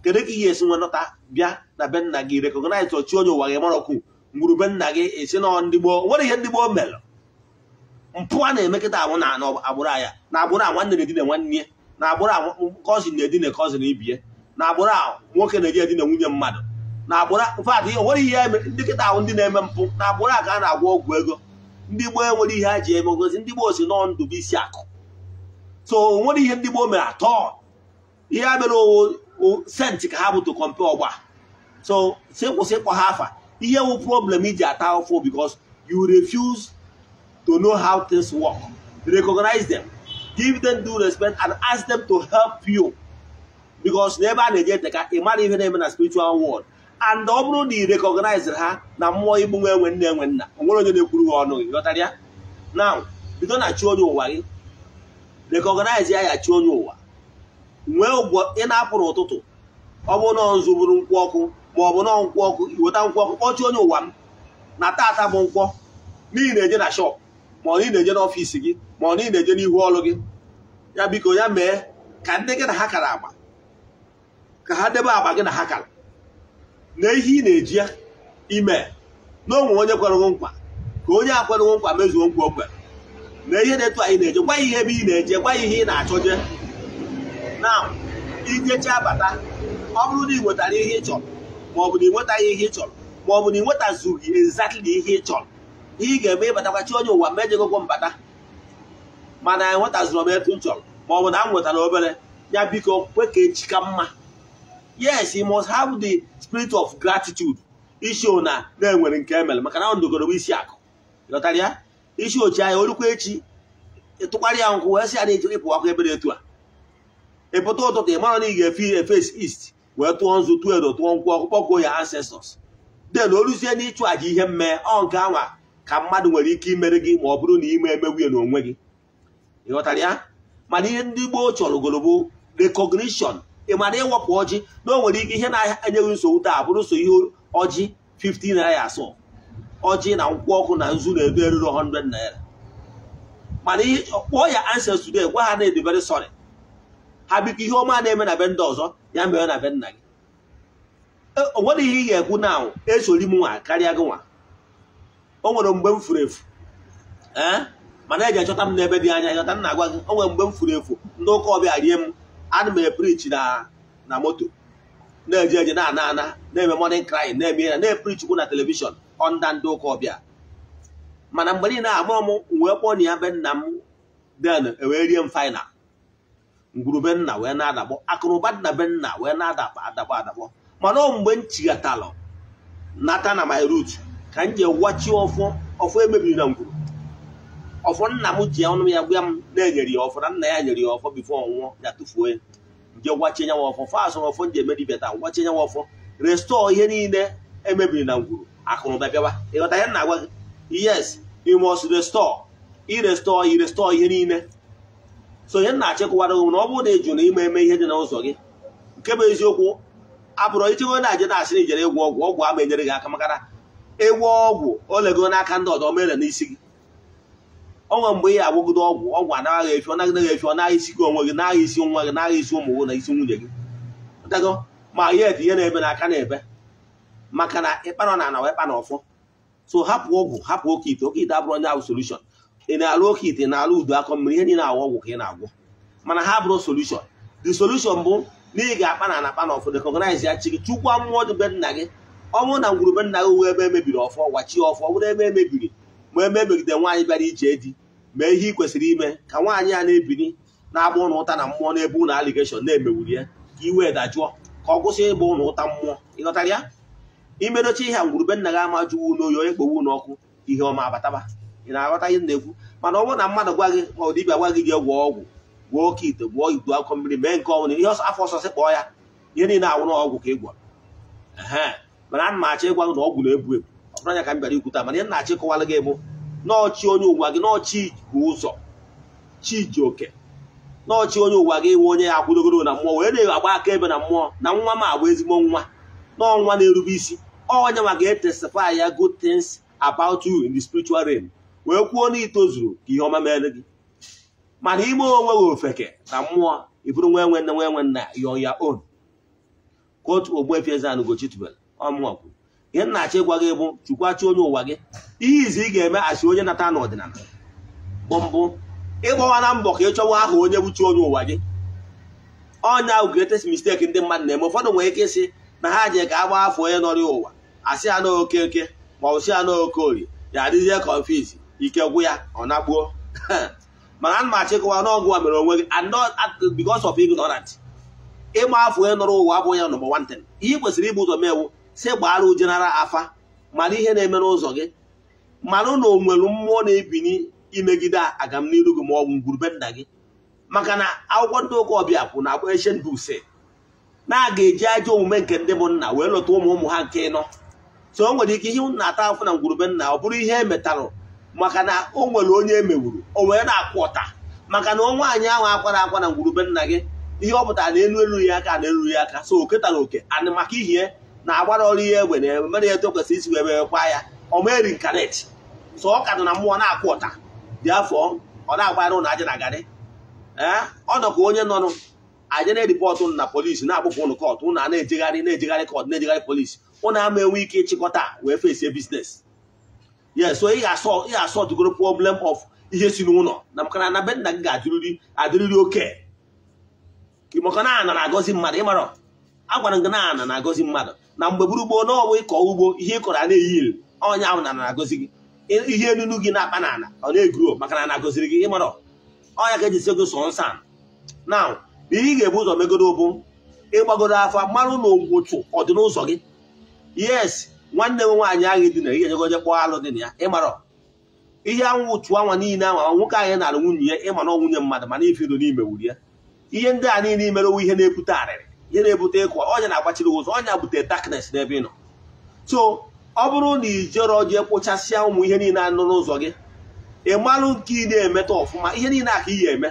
Kedu ka ị ga-esi nwe nọta bịa na be nna gị, recognize ọchị onye ụwa gị, marakwu ngwuru be nna gị, esi na ndị gboo nwere ihe ndị gboo mere mpụ a na-emekịta ahụ na agbụrụ anya, na agbụrụ a nwanne na-edina nwanne ya, na agbụrụ a cousin na-edina cousin ibie, na agbụrụ a nwoke na-eji edina nwunye mmadụ, na agbụrụ mfadụ nwere ihe ndị kịta ahụ ndị na-eme mpụ, na agbụrụ a ka a na-agwọ ọgwụ ego. Ndị gboo enwere ihe ha ji eme ogozi. Ndị gboo si nọ ndụ bụ isi akụ. So nwere ihe ndị gboo mere atọ ihe a mere sent ka ha bụ to compare ọgba. So si kwụsị ịkpọ ha afa. Ihe wụ problem iji ata afọ because you refuse to know how things work. Recognize them, give them due respect and ask them to help you, because n'ebe a na-eje eteka ị mara ihe na-eme na spiritual world. And ọ bụrụ na ị recognize ha na mmụọ igbu nwe enwe nne enwe nna, o nwere onye na-ekwuru ha ọnụ gị. Ghọtara ya? Now bido na chi onye ụwa gị, recognize ya, ya chi onye ụwa nwee ụgwọ ị na-apụ n'ụtụtụ. Ọ bụrụ na nzu bụrụ nkwụ ọkụ, ma ọ bụ na nkwụ ọkụ, iweta nkwụ ọkụ, kpọchi onye ụwa m na tata bụ nkwọ, n'ihi na-eje na shop, ma ọ na-eje n'office gị, ma ọ na-eje n'ihu ọrụ gị. Ya biko ya mee ka ndị gị na ha kara agba, ka ha debe agba gị na ha kara na ihe ị na-eji ya ime na onwe onye kwerụghị nkwa, ka onye akwerụghị nkwa mezuo nkwa o kwere na ihe na-etu anyị na-eje. Gwa ya ihe ebe ị na-eje, gwa ya ihe ị na-achọ je na ijecha bata. Ọ bụrụ na ị nwetara ihe ị chọrọ, ma ọ bụ na ị nwetaghị ihe ị chọrọ, ma ọ bụ na ị nwetazughị exactly ihe ị chọrọ, ihe ị ga-eme, ịbatakwa chi onye ụwa mejegokwo mbata, mana enwetazụrụ m etu m chọrọ, ma ọ bụ na m nwetara obere, ya biko kwe ka echi ka mma. Yes, you must have the spirit of gratitude. Isi na na-enwere nke emere maka na ndụgoro bụ isi akụ. Ghọtara ya? Isi ochi anya orukwa echi, ịtụkwarị ya nkwụ wee sị ya na ịpụ akwa ebere etu a ịpụta ụtụtụ, ị mara na ị ga-efe efe east wee tụọ nzu, tụọ edo, tụọ nkwụ ọkụ, kpọkuo ya ancestors. Then o ruzie n'ịchụ àjà ihe mmee ọ nke anwa ka mmadụ nwere ike imere gị, ma ọ bụrụ na ime emegbu ya n'onwe gị. Ịghọtara ya? Mana ihe ndị gboo chọrọ goro bụ recognition. Ị mara ịwapụ ọjị na o nwere ike ihe na-enyeghị nsogbu taa bụrụ so ihe ọjị 15 naira asọ ọjị na nkwụ ọkụ na nzu na-edo eruru 100 naira. Mana ihe kpọọ ya ancestors today, gwa ha na ịdị very sorry, ha biko ihe ọma na-eme na be ndị ọzọ ya mere na be nna gị. O nwere ihe ị ga-ekwu na esori m nwa karịa gị nwa. O nwere mgbe m furu efu, ee, mana eji achọta m n'ebe dị anya. Ịghọta m na-agwa gị? O nwere mgbe m furu efu, ndị ụka ọbịa rie m. Ana m epreach na moto, na-eje eje, na-ana ana, na-eme morning cry, na-eme ihe, na-epreachkwu na television ọnda ndị ụka ọbịa. Mana mgbe niile amụọ m wee kpọọ na ya be nna m, then ewee rie m final ngwurube nna wee na-adakpọ akụnụba dị na be nna wee na-adakpọ adakpọ adakpọ. Mana ọ mgbe m chighatalụ nata na my root ka m ji wachi ọfọ, ọfọ emebiri na ngwuru, ọfọ nna m ji ọnụ ya gwa m na-enyere ya ọfọ, na nna ya nyere ya ọfọ before ọnwụọ, ya tụfuo ya. Nje gwachie nyanwa ọfọ fọ asụrụ ọfọ nji eme dibịa taa, gwachie nyanwa ọfọ, restore ihe niile emebiri na ngwuru, akụnụba bịawa. Ịghọta ihe m na-agwa gị? Yes, you must restore, i restore, i restore ihe niile. So ihe m na-achịkọwara gị na ọ bụrụ na ị jụ na ime eme ihe dị n'ụzọ gị, nke bụ eziokwu abụrụ ichego na-aje na-asị na ijere ịgwọ ọgwụ, ọgwụ ama enyere gị aka, maka na ịgwọ ọgwụ olego n'aka ndị ọzọ mere n'isi gị. O nwere mgbe ị agwụgide ọgwụ, ọgwụ anaghị efi, ọ naghị efi, ọ naghị isi gị onwe gị, naghị isi nwa gị, naghị isi ụmụ gị na isi nwunye gị. Dago ma ihe dị ihe na-ebe n'aka na-ebe maka na ịkpa nọ na ana wee kpa na ọfọ. So hapụ ọgwụ, hapụ oke ite. Oke ite abụrụ onye ahụ solution. Ị na-alụ oke ite, na-alụ udu akọ mmiri, ihe niile awụ ọgwụ ka ị na-agwọ, mana ha bụrụ solution. The solution bụ na ị ga-akpa na anakpa na ọfọ, recognize ya chi gị, chukwa mmụọ dị be nna gị. Ọ bụrụ na ngwurube nna gị wee ebe emebiri ọfọ, gwachie ọfọ. Ọ bụrụ ebe emebiri, ma ebe emegide nwaanyị bịara ije di, mee ihe ị kwesịrị ime ka nwaanyị a na-ebini na-agba ụnụ ụta na mmụọ na-ebu ụnụ allegation na-emewuri ya, ka iwe dajụọ, ka ọ kwụsị ịgba ụnụ ụta mmụọ. Ịghọtara ya? Imedochi ihe a, ngwurube nna gị ama jụwu n'oyi, onye kpowu n'ọkụ, ihe ọma abataba. Ị na-aghọta ihe m na-ekwu? Mana ọ bụrụ na mmadụ gwa gị, ma ọ dibịa gwa gị jee gwọọ ọgwụ, gwọọ oke ite, gwọọ igwe akọ mmiri, mee nke ọbụla ihe afọ ọsọ sị kpọọ ya, ihe niile awụ n'ọgwụ ka ị gwọrọ. Ehe, mana ana m achọ ịgwa gị na ọgwụ na-ebu ebu. Ọ bụrụ anya ka m bịara ikwu taa, mana ihe m na-achọ ịkọwara gị bụ n'ọchị onye ụwa gị, n'ọchị bụ ụzọ chi ji oke, n'ọchị onye ụwa gị nwe onye ya akwụdogoro na mmụọ wee na-agba aka ebe na mmụọ na nwa m agba ezigbo nwa, n'ọnwa na-erube isi. Onye nwa ga-etestify ya good things about you in the spiritual realm, wee kwuo na itozuru ka ihe ọma mere gị. Mana ime onwe gị ofeke na mmụọ, ịbụrụ nwa enwe nne, nwa enwe nna, you on your own. Quote Ogbuefi Eze-Ana Ugochi tubelu ọmụnwa kwuru. Ihe nna-achọ ịgwa gị bụ chukwachi onye ụwa gị. Ihe izi ị ga-eme asị onye nata n'ọdịnala bụ mbụ ịgbawa na mbọ ka ị chọwa aha onye bụ chi onye ụwa gị. Ọnya ahụ greatest mistake ndị mmadụ na-eme. Ụfọdụ nwere ike ịsị na ha je ka agba afọ onye nọrọ ụwa, asị ya n'oke eke ma ọ bụ sị ya n'oke orie, ya adịzie confuse, ike gwụ ya ọ na-gbuo. Mana ana m achịkọwa n'ọgwụ a mere onwe gị and not because of ignorant. Ịgba afọ onye nọrọ ụwa abụghị ya number one thing. Ihe ị kwesịrị ibu ụzọ mewu sị gbara ujenara afa, mara ihe na-eme n'ụzọ gị, mara na o nwere mmụọ na-ebini imegide agamniru gị ma ọ bụ ngwurube nna gị. Maka na akwụkwọ ndị ụka ọbịa kwụ na akpọ ancient books na a ga-eji ajọ omume nke ndị bụ nna wee lọta ụmụ ụmụ ha nke nọ. So o nwere ike ihe na-ata afụ na ngwurube nna ọ bụrụ ihe emetalụ maka na o nwere onye emewuru o wee na-akwụ ọta, maka na nwaanyị ahụ akwara akwa na ngwurube nna gị, ihe ọ pụtara na elu elu ya aka na elu ya aka, so oke tara oke and maka ihe na-agbara ọrụ ihe egbe na emere ya etu o kwesịrị isi wee mewekwa ya, ọ mee reincarnate. So ọ ka nọ na mmụọ na-akwụ ọta dị afọ ọ na-agbara ụnụ aja na garị. Ee, ọ nọ ka onye nọnụ aja na-eripọtụ na polisi na-akpụpụ ụnụ court, ụnụ a na-ejegharị na-ejegharị court na-ejegharị polisi, ụnụ ama enwe ike ịchịkọta wee fesie business. Yes, so ị ga-asọtụgoro problem of ihe si n'ụlọ na maka na be nna gị ga-adịrịrị adịrịrị oke maka na ana na-agọzi mmadụ. Ịmara a gwara gị na ana na-agọzi mmadụ na mgbe gburugburu n'ọbụ ịkọ ugbo ihe ị kọrọ a na-eyi elu, ọnya ahụ na na-agọzi gị, ihe enunu gị na-akpa na ana ọ na-eguro maka na na-agọziri gị. Ịmara ọnya ka eji si gị sọ nsọ. Now ihe ị ga-ebu ụzọ megodo bụ ịgbagoro afa marụ na ogwụchụ ọ dị n'ụzọ gị. Yes, nwanne m nwaanyị ahụ dị na ihe ejegoje kpọọ alụ dị na ya. Ịmara ihe anwụ ụchụ anwa niile anwa nwoke ahụ na-alụ nwunye ya, ịma na nwunye mmadụ mana ifido n'ime wuru ya. Ihe ndị a niile imerewo ihe na-ebute arịrị, ihe na-ebute ịkwa ọnya na-agbachiri ụzọ, ọnya bute darkness n'ebe ị nọ. So ọ bụrụ na ị jere jee kpụchasịa ụmụ ihe niile anụ n'ụzọ gị, ị marụ nke ị na-emeta ọfụma, ihe niile aka ị ga-eme.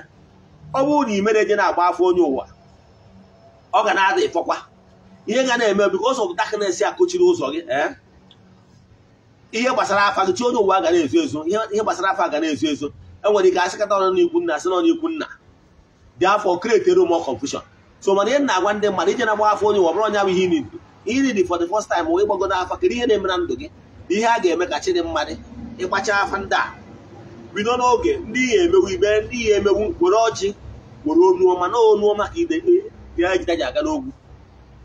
Ọ bụrụ na ị mere eje na-agba afọ onye ụwa, ọ ga na-ada ịfọkwa ihe ga na-eme because of darkness ya kochiri ụzọ gị. Ihe gbasara afa gị chi onye ụwa ga na-ezo ezo, ihe gbasara afa ga na-ezo ezo. Enwere ike asịkata ọnụ n'ikwu nna, asị n'ọnụ ikwu nna, dị afọ create more confusion. So mana ihe na-agwa ndị mmadụ ije na-agba afọ onye ụwa bụrụ onye bụ ihe need ihe need for the first time wee gbagodo afa kedu ihe na-eme na ndụ gị, ihe a ga-eme ka chi dị mma dị. Ịgbacha afa ndị a bido n'oge, ndị ihe emewu ibe ndị ihe emewu were ọjị were onu ọma na onu ọma ka ide ya ejide ji aga n'ogwu.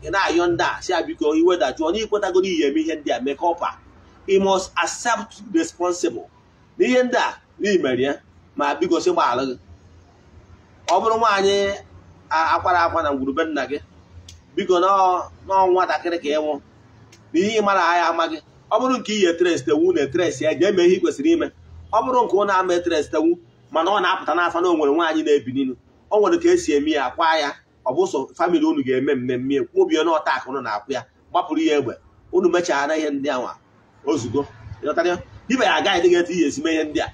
Ị na-ayọ ndị a si abiko iwedajụọ na ikwetagoro ihe eme ihe ndị a make up. You must accept responsible na ihe ndị a n'imere ya ma biko si gbaghara gị. Ọ bụrụ nwaanyị akwara akwa na ngwurube nna gị, biko n'ọnwa nwatakịrị ka ịnwụ na ihe mara agha ama gị. Ọ bụrụ nke ihe trestewu na etresi ya jee mee ihe ị kwesịrị ime. Ọ bụrụ nke ụnụ ama etrestewu mana ọ na-apụta n'afa na o nwere nwaanyị na-ebi n'inu, o nwere ka esi eme ya akwa ya, ọ bụ sọ family unu ga-eme mmemme kwubie na ọta akụ na-akwụ ya, gbapụrụ ya egbe unu mechara ihe ndị anwa ozugbo. Dibịa ya agaghị dị ga-etu ihe esi mee ihe ndị a.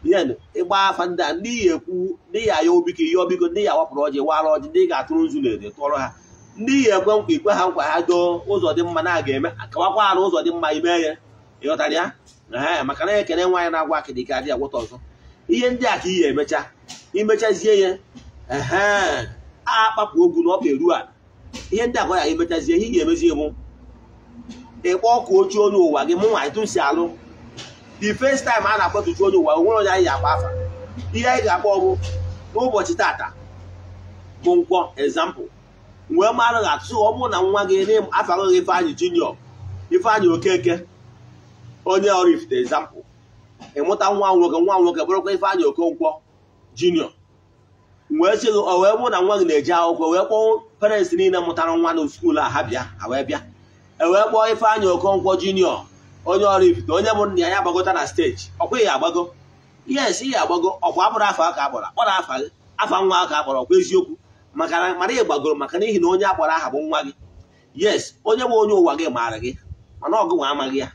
Ihe ịgba afa ndị a ndị ya ekwu ndị ya aya obiko ihe obiko ndị ya wapụrụ ọjị wara ọjị ndị ga-atụrụ nzu na ede tụọrọ ha, ndị ya ekwe nkwa ikwe ha nkwa ha doo ụzọ dị mma na a ga-eme akawakwa arụ ụzọ dị mma ime ya. Ịghọtara ya? Ee, maka na ekene nwaanyị na-agwa akịdị ka adị agwọta ọzọ. Ihe ndị a ka ị ga-emecha imechazie ya, ehe akpapụ ogwu na ọkpa eru ala. Ihe ndị a ka ọ ya emechazie, ihe ị ga-emezi bụ ịkpọ ọkụ ochie onye ụwa gị. Mụ nwa etu si alụ the first time a na-akpọtụchi onye ụwa onwere onye anyị ga-akpa afa. Ihe anyị ga-akpọ bụ n'ụbọchị tata bụ nkwọ example wee mara ga-atụ. Ọ bụrụ na nwa gị afaghị Ifeanyị Junior, Ifeanyị Okeke onye Oraifite example, ịmụta nwa nwoke, nwa nwoke bụrụkwa Ifeanyị Okonkwo Junior, wee sị gị o wee bụrụ na nwa gị na-eje akwụkwọ, wee kpọọ parents niile mụtara nwa na school a ha bịa, ha wee bịa, e wee kpọọ Ifeanyị Okonkwo Junior onye Oraifite onye bụ nna ya agbagota na stage. Ọkwa ya agbago? Yes, ihe agbago. Ọkwa abụrụ afa aka akpọrọ akpọrọ afa gị, afa nwa aka akpọrọ, ọkwa eziokwu maka na mara ị gbagoro maka n'ihi na onye akpọrọ aha bụ nwa gị. Yes, onye bụ onye ụwa gị maara gị mana ọgụ nwa amaghị ya.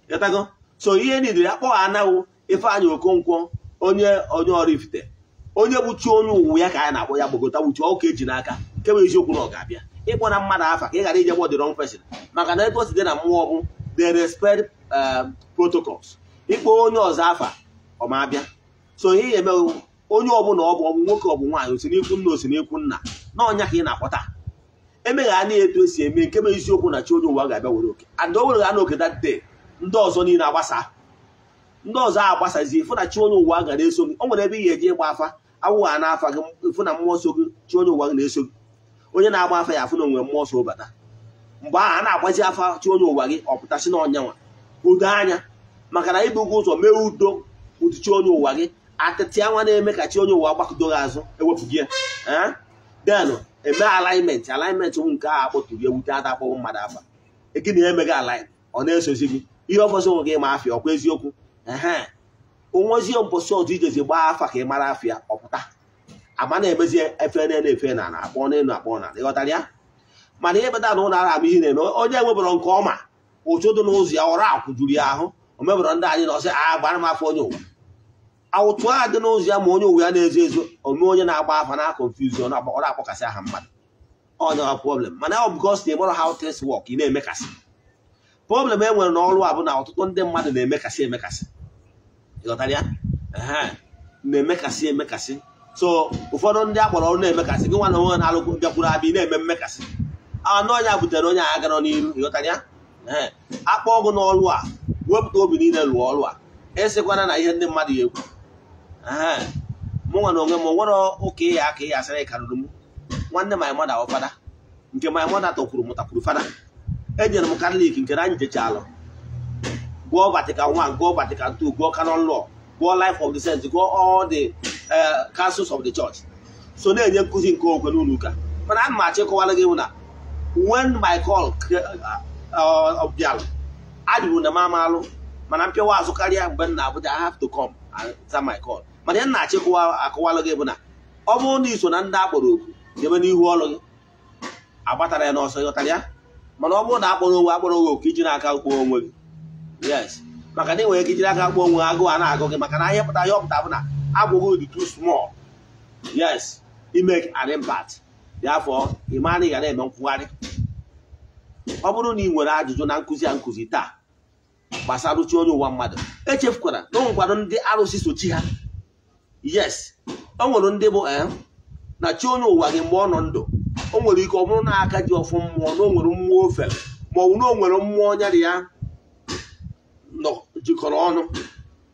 Ịghọtago? So ihe niile akpọ anaghị Ifeanyị Okonkwo onye onye Oraifite onye bụ chi onye ụwa ya ka anyị na-akpọ ya gbagota wuchi ọka eji n'aka nke bụ eziokwu na ọ ga-abịa ịkpọ na mmadụ afa ka ị ghara ije gbọ the wrong person. Maka na etu o si dị na mmụọ bụ they respect protocols. Ịkpọ onye ọzọ afa ọ ma abịa. So ihe eme onye ọbụla ọ bụ ọ bụ nwoke ọ bụ nwaanyị, osi n'ikwu nna osi n'ikwu nna na ọnya ka ị na-akpọta. Emegha na etu esi eme nke bụ eziokwu na chi onye ụwa ga-abịa were oke. And o were ha n'oke that day, ndị ọzọ niile agbasa, ndị ọzọ agbasazi. Fụ na chi onye ụwa ga na-eso gị. O nwere ebe ị ga-eje ịgba afa, awụghị a n'afa gị, fụ na mmụọ so gị, chi onye ụwa gị na-eso gị. Onye na-agba afa ya afụ na onwe mmụọ so bata. Mgbe ahụ a na-agbazi afa chi onye ụwa gị, ọ pụtasị na ọnyanwa udo anya, maka na ibugo ụzọ mee udo ụdị chi onye ụwa gị. Atịtị anwa na-eme ka chi onye ụwa gbakọdo gị azụ, ewepụ gị ya. Then eme alignment. Alignment bụ nke a akpọturu ewute ada akpọghị mmadụ afa gị na emeghị align, ọ na-esozi gị. Ihe ọfọsọ onwe gị ma afịa ọkwa eziokwu. Ehe, onwezie mbọsị ọzọ ijezi gbaa afa ka ị mara afịa, ọpụta ama na-emezi efe na efe na akpọ n'elu akpọ na, ịghọtara ya? Mana ihe kpatara na ụlọ ara ama ihe na-eme, onye enwebụrụ nke ọma ụchụ dị n'ụzọ ya, ọrụ akwụjuru ya ahụ, o mebụrụ ndị anyị na ọsị a gbara m afọ onye ụwa, awụtụ a dị n'ụzọ ya, ma onye ụwa ya na-ezo ezo ome. Onye na-agba afa na confusion, ọ na-akpọkasị aha mmadụ, onye ọ problem. Mana ọ because na ịmara how things work, ị na-emekasị. Problem e nwere n'ọrụ a bụ na ọtụtụ ndị mmadụ na-emekasị emekasị, ịghọtara ya? Na-emekasị emekasị. So ụfọdụ ndị akpọrọ ọrụ na-emekasị gị nwa na onwe na-alụ bịakwuru abịa, ị na-eme mmekasị anụ ọnya butere onye agha gara n'iru, ịghọtara ya? Akpọ ọgụ n'ọrụ a, wepụta obi niile lụọ ọrụ a, esekwana na ihe ndị mmadụ ya ekwu. Mụ nwa na onwe m nwere ụka ịya aka ịya asịrị karịrị m. Nwanne my mother ọ fada nke my mother tọkwuru mụtakwuru fada. Ejere m Catholic nke na anyị jechalụ gụọ Vatican 1, gụọ Vatican 2, gụọ canon law, gụọ Life of the Saints, gụọ all the councils of the church, so na-enye nkụzi nke okwe n'ụlọ ụka. Mana ana m achọ ịkọwara gị na when my call bịalụ, adịbụ na m amalụ, mana mpịawa azụ karịa mgbe m na Abuja, I have to come and answer my call. Mana ihe m na-achọ akọwalụ gị bụ na ọ bụrụ na iso na ndị akpọrọ oku, jebe n'ihu ọrụ gị, agbatara ya n'ọsọ, ịghọtara ya? Mana ọ bụrụ na akpọrọ onwe akpọrọ gị oku, iji n'aka kpọọ onwe gị, yes, maka na ị nwere ike ijiri aka kpọọ onwe, agụụ a na-agụ gị, maka na ihe pụtara, ihe ọpụta bụ na agwụgwụ dị too small, yes, ime an impact. Therefore, ị ma na ị ga na-eme nkwugharị. Ọ bụrụ na ị nwere ajụjụ na nkụzi a nkụzi taa gbasara uche onye ụwa mmadụ, echefukwara na o nwekwara ndị arụsị sochi ha. Yes, o nwere ndị bụ na chi onye ụwa gị mgbe ọ nọ ndụ, o nwere ike ọ bụrụ na aka ji ọfụ mmụọ, na o nwere mmụọ ofere, ma ọ bụ na o nwere mmụọ nyara ya nọ jikọrọ ọnụ,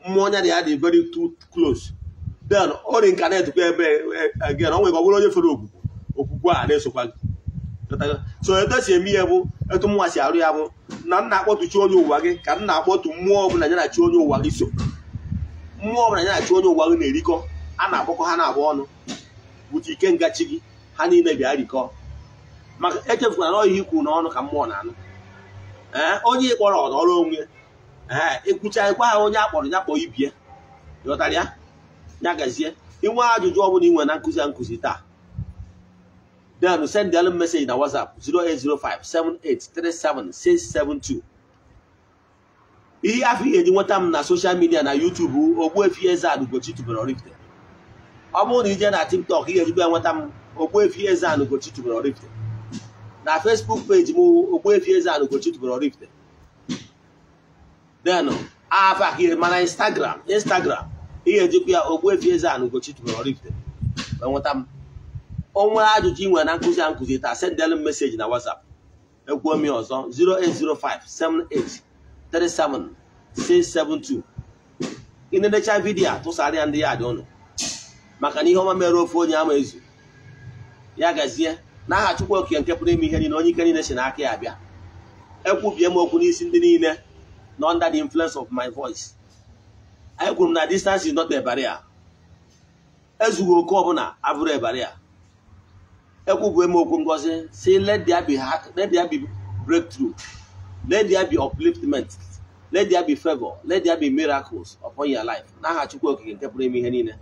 mmụọ nyara ya dị very too close. Then ọ reincarnate kwa ebe again, o nwere ike ọ bụrụ onye fere okwukwe, okwukwe a na-esokwa gị. So etu esi eme ihe bụ etu mụnwa si arụ ya bụ na m na-akpọtu chi onye ụwa gị, ka m na-akpọtu mmụọ ọbụla ya na chi onye ụwa gị so, mmụọ ọbụla ya na chi onye ụwa gị na-erikọ, a na-akpọkọ ha na-abụ ọnụ bute ike ngachi gị, ha niile bịa rikọ. Maka echefukwara na ihe ikwu n'ọnụ ka mmụọ na-anụ. Ee, onye ịkpọrọ ọnọrọ onwe, ee, ekwucha ịgwa ha, onye akpọrọ ya kpọọ ibie, ghọtara ya? Ya gazie. Inwe ajụjụ ọbụla ị nwere na nkụzi a nkụzi taa, then send the message na WhatsApp 08057837672. Ihe afọ ị ga-eji nweta m na social media, na YouTube, Ogbuefi Eze-Ana Ugochi tubelu Oraifite. Ọ bụrụ na ije na TikTok, ị ga-ejikwa ya nweta m, Ogbuefi Eze-Ana Ugochi tubelu Oraifite. Na Facebook page m, Ogbuefi Eze-Ana Ugochi tubelu Oraifite. Then afa ka ihe mana Instagram, ị ga-ejikwa ya, Ogbuefi Eze-Ana Ugochi tubelu Oraifite, wee nweta m. O nwere ajụjụ ị nwere na nkụzi a nkụzi taa, sendelu m message na WhatsApp. Ekwuo m ya ọzọ, 08057837672. Ị na-enecha video a, tụsara ya ndị ya dị ụnụ, maka na ihe ọma mere ofe onye ama ezu. Ya gazie. N'aha Chukwu Okike nke pụrụ ime ihe niile, onye ike niile si n'aka ya abịa, ekwubie m okwu n'isi ndị niile nọ under the influence of my voice. Anyị kwuru m na distance is not a barrier, ezughị oke ọbụla abụrụ a barrier. Ekwubue m okwu ngozi si, let there be breakthrough, let there be upliftment, let there be favor, let there be miracles upon your life, n'aha Chukwu Okike nke pụrụ ime ihe niile,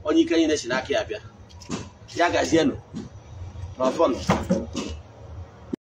onye ike niile si n'aka ya bịa. Ya gazienụ n'ọfọnụ.